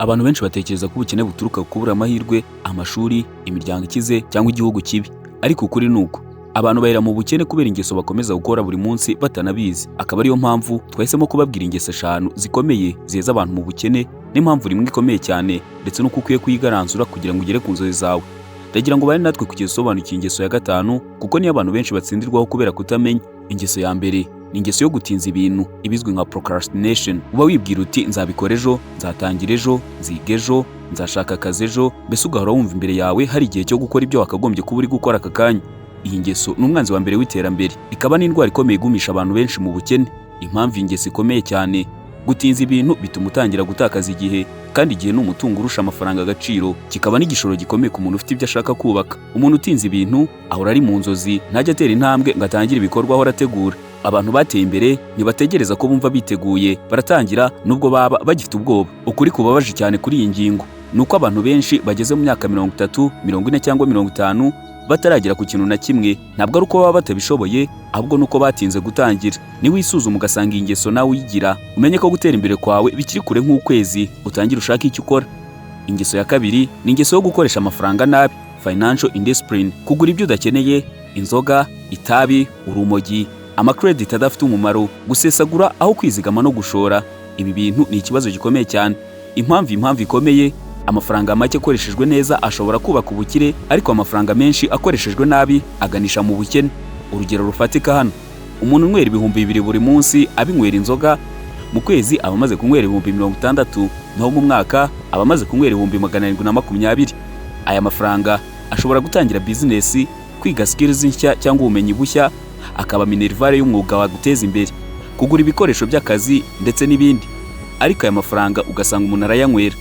Abantu benshi batekereza ko ubukene buturuka ku kubura amahirwe, amashuri, imiryango ikize cyangwa igihugu kibi. Ariko ukuri ni uko abantu bahera mu bukene kubera ingeso bakomeza gukora buri munsi batanabizi. Akaba ariyo mpamvu twahisemo kubabwira ingeso eshanu zikomeye ziheza abantu mu bukene, n'impamvu rimwe ikomeye cyane, ndetse n'uko ukwiye kuyigaranzura kugira ngo ugere ku nzozi zawe. Ndagira ngo ubane natwe kugeza usobanukiwe ingeso ya gatanu, kuko niyo abantu benshi batsindirwaho kubera kutamenya. Ingeso ya mbere ni ingeso yo gutinza ibintu, ibizwi nka procrastination. Uba wibwira uti: "Nzabikora ejo, nzatangira ejo, nziga ejo, nzashaka akazi ejo." Mbese ugahora wumva imbere yawe hari igihe cyo gukora ibyo wakagombye kuba uri gukora aka kanya. Iyi ngeso ni umwanzi wa mbere w'iterambere, ikaba n'indwara ikomeye igumisha abantu benshi mu bukene. Impamvu iyi ngeso ikomeye cyane: gutinza ibintu bituma utangira gutakaza igihe, kandi igihe ni umutungo urusha amafaranga agaciro, kikaba n'igishoro gikomeye ku muntu ufite ibyo ashaka kubaka. Umuntu utinza ibintu ahora ari mu nzozi, ntajya atera intambwe ngo atangire ibikorwa ahora ategura. Abantu bateye imbere ntibategereza ko bumva biteguye, baratangira nubwo baba bagifite ubwoba. Ukuri kubabaje cyane kuri iyi ngingo ni uko abantu benshi bageze mu myaka 30, 40 cyangwa 50 bataragera ku kintu na kimwe. Ntabwo ari uko baba batabishoboye, ahubwo ni uko batinze gutangira. Niwisuzuma ugasanga iyi ngeso nawe uyigira, umenye ko gutera imbere kwawe bikiri kure nk'ukwezi. Utangire ushake icyo ukora. Ingeso ya kabiri ni ingeso yo gukoresha amafaranga nabi, financial indiscipline. Kugura ibyo udakeneye, inzoga, itabi, urumogi, amacredit adafite umumaro, gusesagura aho kwizigama no gushora. Ibi bintu ni ikibazo gikomeye cyane. Impamvu ikomeye: amafaranga make akoreshejwe neza ashobora kubaka ubukire, ariko amafaranga menshi akoreshejwe nabi aganisha mu bukene. Urugero rufatika hano: umuntu unywera 2000 buri munsi abinywera inzoga, mu kwezi aba amaze kunywera 60,000, naho mu mwaka aba amaze kunywera 720,000. Aya mafaranga ashobora gutangira bizinesi, kwiga skills nshya cyangwa ubumenyi bushya, akaba minerval y'umwuga waguteza imbere, kugura ibikoresho by'akazi ndetse n'ibindi. Ariko aya mafaranga ugasanga umuntu arayanywera.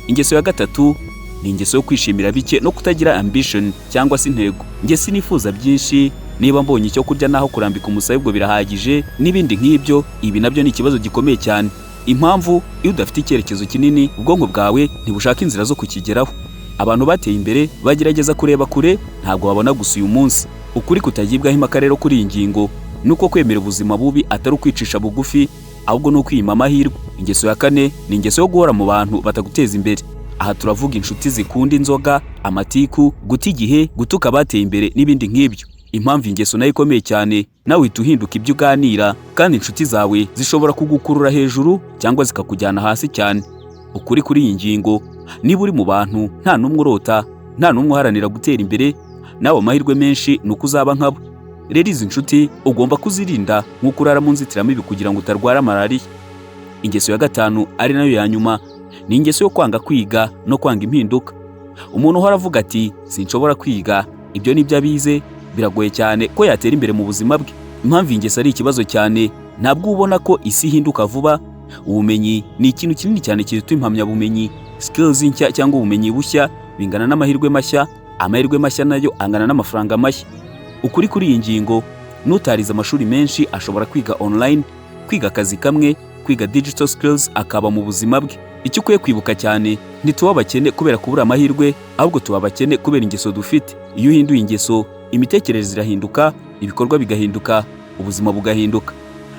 Ingeso ya gatatu ni ingeso yo kwishimira bike no kutagira ambition cyangwa se intego. "Njye sinifuza byinshi, niba mbonye icyo kurya n'aho kurambika umusaya ubwo birahagije," n'ibindi nk'ibyo. Ibi nabyo ni ikibazo gikomeye cyane. Impamvu: iyo udafite icyerekezo kinini, ubwonko bwawe ntibushaka inzira zo kukigeraho. Abantu bateye imbere bagerageza kureba kure, ntabwo babona gusa uyu munsi. Ukuri kutagibwaho impaka rero kuri iyi ngingo ni uko kwemera ubuzima bubi atari ukwicisha bugufi, ahubwo ni ukwiyima amahirwe. Ingeso ya kane ni ingeso yo guhora mu bantu bataguteza imbere. Aha turavuga inshuti zikunda inzoga, amatiku, guta igihe, gutuka abateye imbere n'ibindi nk'ibyo. Impamvu ingeso nayo ikomeye cyane: nawe uhita uhinduka ibyo uganira, kandi inshuti zawe zishobora kugukurura hejuru cyangwa zikakujyana hasi cyane. Ukuri kuri iyi ngingo: niba uri mu bantu nta n'umwe urota, nta n'umwe uharanira gutera imbere, nawe amahirwe menshi ni uko uzaba nkabo. Rero izi nshuti ugomba kuzirinda nk'uko urara mu nzitiramibu kugira ngo utarwara malariya. Ingeso ya gatanu, ari nayo ya nyuma, ni ingeso yo kwanga kwiga no kwanga impinduka. Umuntu uhora avuga ati: "Sinshobora kwiga, ibyo ni byo abize," biragoye cyane ko yatera imbere mu buzima bwe. Impamvu iyi ngeso ari ikibazo cyane: ntabwo ubona ko isi ihinduka vuba. Ubumenyi ni ikintu kinini cyane kiruta impamyabumenyi. Skills nshya cyangwa ubumenyi bushya bingana n'amahirwe mashya, amahirwe mashya nayo angana n'amafaranga mashya. Ukuri kuri iyi ngingo: n'utarize amashuri menshi ashobora kwiga online, kwiga akazi kamwe, kwiga digital skills, akaba mu buzima bwe. Icyo ukwiye kwibuka cyane: ntituba abakene kubera kubura amahirwe, ahubwo tuba abakene kubera ingeso dufite. Iyo uhinduye ingeso, imitekerereze irahinduka, ibikorwa bigahinduka, ubuzima bugahinduka.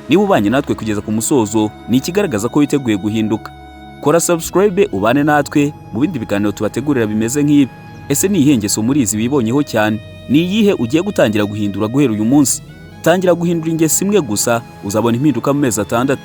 Niba ubanye natwe kugeza ku musozo, ni ikigaragaza ko witeguye guhinduka. Kora subscribe, ubane natwe mu bindi biganiro tubategurira bimeze nk'ibi. Ese ni iyihe ngeso muri izi wibonyeho cyane? Ni iyihe ugiye gutangira guhindura guhera uyu munsi? Tangira guhindura ingeso imwe gusa, uzabona impinduka mu mezi 6.